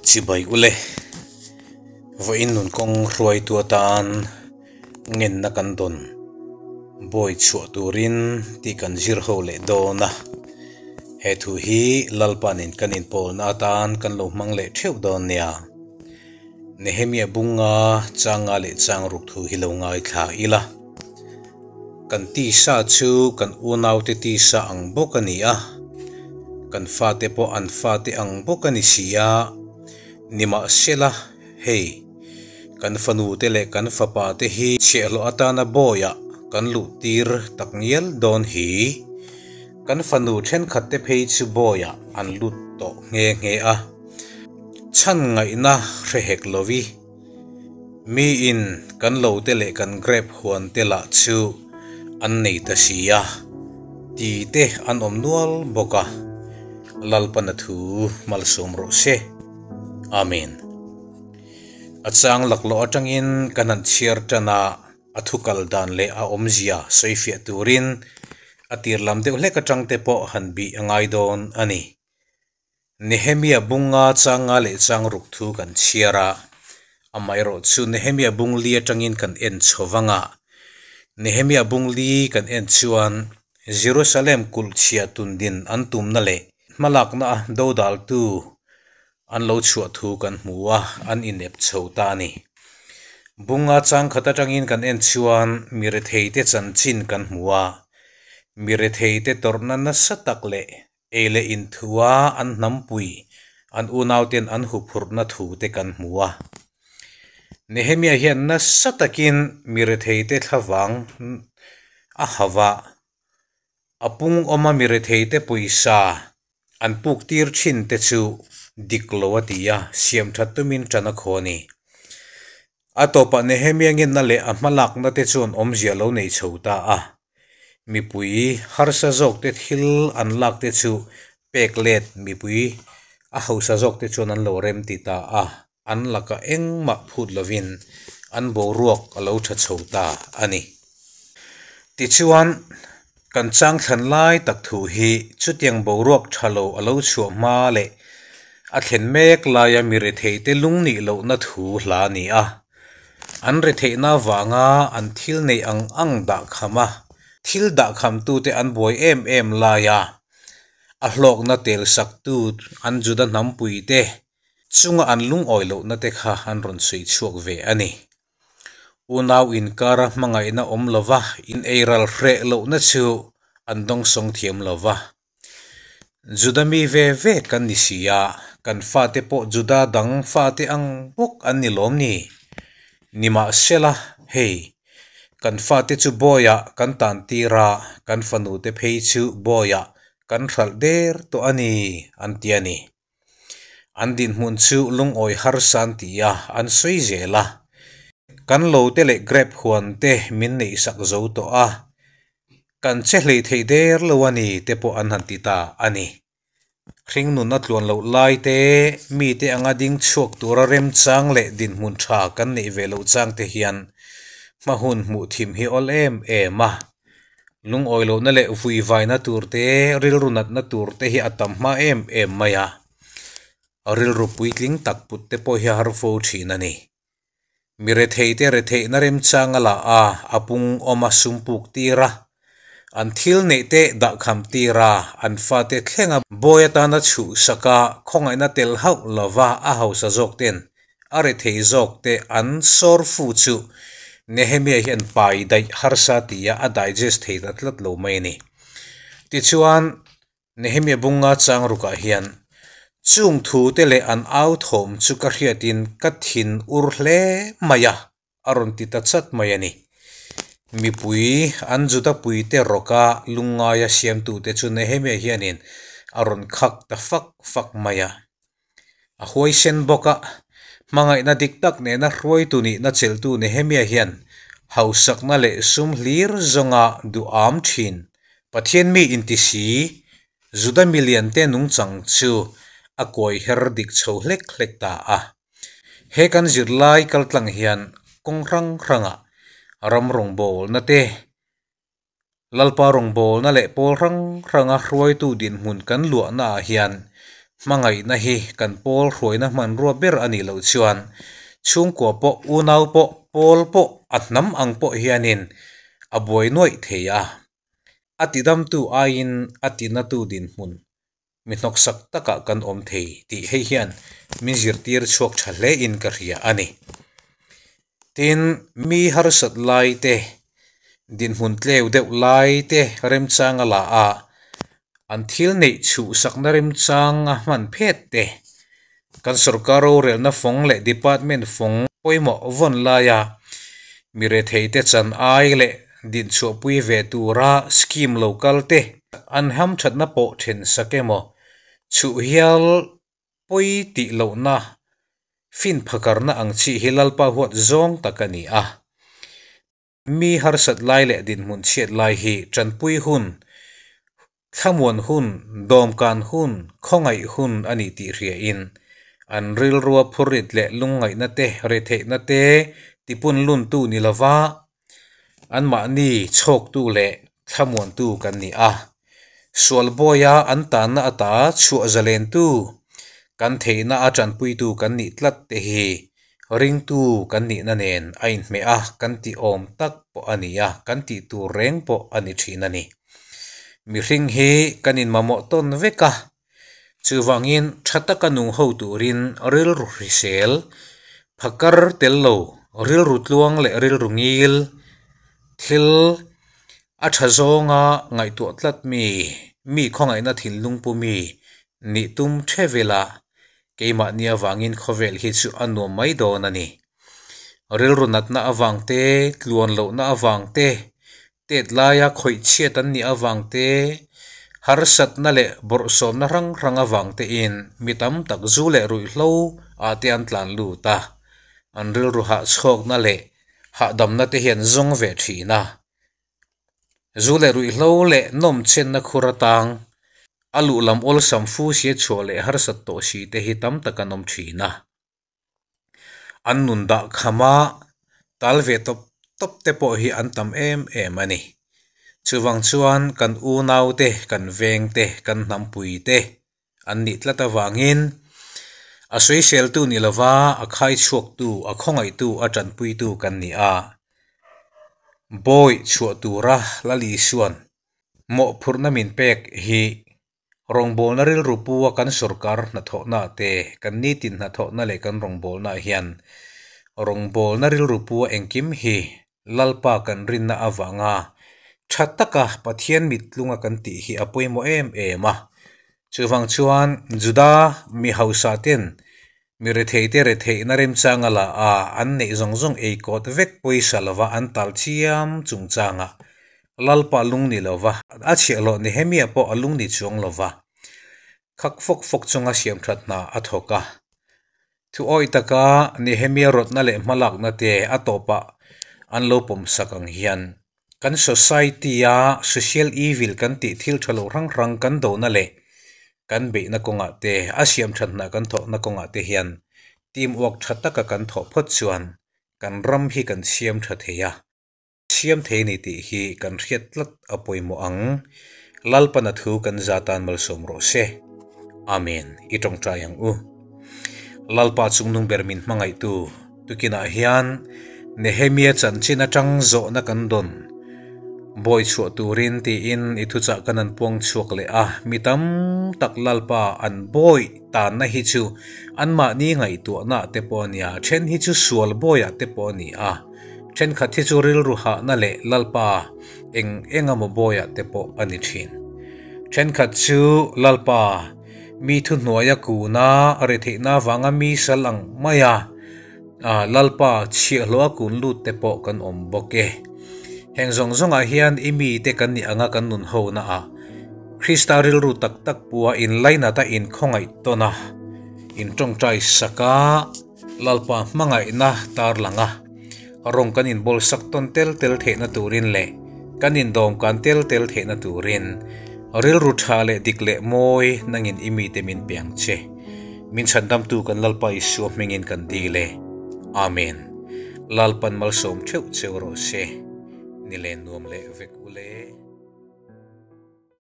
Chibai ule, vawiin nun kawng hruaitu atan ngenna kan dawn bawi chhuah turin tih kan zir ho leh dawn a. He thu hi Lalpanin kan inpawlna atan kan lo hmang leh theuh dawn nia. Nehemia bunga changa leh chang ruk thu hi lo ngaithla ila. Kan tisa chu kan unaute tisa ang bawk a ni a, kan fate pawh an fate ang bawk a ni si a. Nimahsela, hei, kan fanute leh kan fapate hi chhiahhlawh atana bawiah kan luhtir tak ngial dawn hi. Kan fanu thenkhatte phei chu bawiah an lut tawh nghe nghe a, chhan ngaihna hre hek lovi. Miin kan lo te leh kan grape huan te lah chu an nei ta si a, ti te an awm nual bawk a, Lalpana thu malsawm rawh se. Amen. A chang laklawh atangin kan han chhiar tan a, a thu kal dan leh a awmzia sawifiah turin a tir lam deuh hlek atang te pawh han bih a ngai dawn a ni. Nehemia bunga changa leh chang ruk thu kan chhiar a, amaherawh chu Nehemia bung li atangin kan en chho vang a. Nehemia bung li kan en chuan Jerusalem kulh chhia tundin an tumna leh hmalakna a dodaltu an lo chhuah thu kan hmu a, an inep chho ta a ni. Bunga chang khat atangin kan en chuan mi retheite chanchin kan hmu a, mi retheite tawrhna nasa tak leh Ei leh inthua an hnampui, an unauten an huphurhna thu te kan hmu a. Nehemia hian nasa takin mi retheite thlavang a hauh a, a pung awma mi retheite pawisa an puk tir thin te chu dik lo a ti a, siam that tumin tan a khaw a ni. A tawpah Nehemia ngenna leh a hmalakna te chuan awmzia lo nei chho ta a. Mipui harsa zawkte thil an lak te chu pek let mipui a hausa zawkte chuan an lo rem ti ta a, an lakah engmah phut lovin an boruak a lo tha chho ta a ni. Tichuan, kan changthlan lai tak thu hi chutiang boruak tha lo a lo chhuah hma leh a thlen mek laia mi retheite lung nih lohna thu hla a ni a. An retheihna avanga an thil neih ang ang dahkham a, thil dahkhamtute an buai em em laia a hlawkna telsaktu an Juda hnampuite chunga an lungawi lohna te kha an rawn sawi chhuak ve a ni. Unau inkara hmangaihna awm lova in eiral hreh lohna chu an dawngsawng thiam lova. Juda mi ve ve kan ni si a, kan fate pawh Juda dang fate ang bawk an ni lawm ni? Nimahsela, hei, kan fate chu bawiah kan tan tir a, kan fanute phei chu bawiah kan hralh der tawh a ni, an ti a ni. An dinhmun chu lungawi harsa an ti a, an sawi zel a. Kan lo te leh grape huan te min neihsak zo tawh a, kan che hlei thei der lo a ni te pawh an han ti ta a ni. Hringnun a tluan loh lai te, mite anga ding chhuak tura remchang leh dinhmun tha kan neih ve loh chang te hian hma hun hmuh thim hi awl em em a. Lungawi lohna leh vuivaina tur te, rilru natna tur te hi a tam hma em em mai a. Rilru puitling tak put te pawh hi a har fo thin a ni. Mi retheite retheihna remchang a la a, a pung awm a sum puk tir a, an thil neih te dahkham tir a, an fate thlenga bawi atana chhuhsak a, khawngaihna tel hauh lova a hausa zawk ten A rethei zawk te an sawr fu chu Nehemia hian pai daih harsa tia a digest thei ta tlat lo mai a ni. Tichuan, Nehemia bunga chang rukah hian, Chung thu te leh an au thawm chu ka hriatin ka thin ur hle mai a, a rawn ti ta chat mai a ni. Mipui an Juda puite rawka lungngaia siamtute chu Nehemia hianin a rawn khak ta fak fak mai a. A huaisen bawk a, hmangaihna dik tak nena hruaitu nihna chelhtu Nehemia hian hausakna leh sum hlir zawnga duham thin Pathian mi inti si Juda miliante nungchang chu a kawi her dik chho hlek hlek ta a. He kan zirlai kaltlang hian kawng hrang hrangah ram rawngbawlna te, Lalpa rawngbawlna leh pawl hrang hranga hruaitu dinhmun kan luahnaah hian Hmangaihna hi kan pawl hruaina hmanrua ber a nih loh chuan chhungkua pawh, unau pawh, pawl pawh, a hnam ang pawh hianin a buai nuaih thei a. A tidamtu aiin a tinatu dinhmun mi hnawksak takah kan awm thei tih hei hian min zirtir chhuak tha hlein ka hria a ni. Tin, mi harsat lai te, dinhmun tleu deuh lai te remchanga la a, an thil neih chhuhsakna remchanga hman phet te, kan sorkar rorelna fawng leh department fawng pawimawh vawn laia mi retheite chan ai leh dinchhuahpui ve tura scheme lo kal te an hamthatna pawh then sak emaw chhuh hial pawi tih lohna fin phakarna ang chi hi Lalpa huat zawng tak a ni a. Mi harsat lai leh dinhmun chhiat lai hi tanpui hun, thlamuan hun, dawmkan hun, khawngaih hun a ni tih hriain an rilrua phurrit leh lungngaihna te, retheihna te tipunluntu ni lova anmahni chhawktu leh thlamuantu kan ni a. Sual bawia an tanna ata chhuah zalentu, kan theihna a tanpuitu kan nih tlat te hi ringtu kan nihna nen a inhmeh a, kan tih awm tak pawh a ni a, kan tih tur reng pawh a ni thin a ni. Mihring hi kan inmamawh tawn vek a, chuvangin tha taka nung ho turin rilru hrisel, phakar tel lo, rilru tluang leh rilru ngil, thil a tha zawnga ngaihtuah tlat mi, mi khawngaihna thinlung pu mi nih tum thevela Keimahni avangin khawvel hi chu a nuam mai dawn a ni. Rilru natna avang te, tluan lohna avang te, tet laia khawih chhiat an nih avang te, harsatna leh bawrhsawmna hrang hrang avang tein mi tam tak zu leh ruihhlo ah te an tlan lut a, an rilru hahchhawkna leh hahdamna te hi an zawng ve thin a. Zu leh ruihhlo leh nawmchenna khur atang a luh lam awlsam fu sia chhuah leh harsat tawh si te hi tam tak an awm thin a. An nun dah khama tal ve tawp tawp te pawh hi an tam em em a ni. Chuvang chuan kan unau te, kan veng te, kan hnampui te an nih tlat avangin a sawiseltu ni lova a khai chhuaktu, a khawngaihtu, a tanpuitu kan ni a. Bawi chhuah tura Lal Isua'n mawhphurhna min pek hi rawngbawlna rilru pu a kan sorkar hnathawhna te, kan nitin hnathawhna leh kan rawngbawlna hian rawngbawlna rilru pu a engkim hi Lalpa kan rinna avanga tha taka Pathian mittlunga kan tih hi a pawimawh em em a. Chuvang chuan Juda mi hausa ten Mi retheite retheihna remchanga la a, an neih zawng zawng ei kawt vek pawisa lova an tal chiam chungchanga Lalpa lung ni lova a chhiahhlawh Nehemia pawh a lung ni chuang lova khak fawk fawk chunga siamthat hna a thawk a. Thu awih taka Nehemia rawtna leh hmalakna te a tawpah an lo pawmsak ang hian kan society-a social evil kan tih thil tha lo hrang hrang kan dona leh kan beihna kawngah te, a siam that hna kan thawhna kawngah te hian team work tha taka kan thawh phawt chuan kan ram hi kan siam tha thei a, siam thei a ni tih hi kan hriat tlat a pawimawh ang. Lalpana thu kan za tan malsawm rawh se. Amen. I tawngtai ang u. Lalpa chungnung ber min hmangaihtu tukinah hian Nehemia chanchin atang zawhna kan dawn. Bawi chhuah turin tiin i thuchah kan an puang chhuak leh a, mi tam tak Lalpa an bawi tanna hi chu anmahni ngaihtuahna te pawh a ni a, then hi chu sual bawiah te pawh a ni a, thenkhat hi chu rilru hahna leh Lalpa eng eng emaw bawiah te pawh a ni thin. Thenkhat chu Lalpa mi thuhnuaia kuna retheihna avanga mi sal ang maia Lalpa chhiahhlawh a kun lut te pawh kan awm bawk e. Heng zawng zawngah hian i mite kan nih anga kan nun hona ah Krista rilru tak tak pua inlainat a inkhawngaih tawn a, intawngtai sak a, Lalpa hmangaihna tarlang a, rawng kan inbawlsak tawn tel tel theihna turin leh kan indawmkan tel tel theihna turin rilru tha leh dik leh mawi nangin i mite min pe ang che. Min chhandamtu kan Lalpa Isua hmingin kan dil e. Amen. Lalpan malsawm theuh cheu rawh se. Ni len nuam leh vek ule.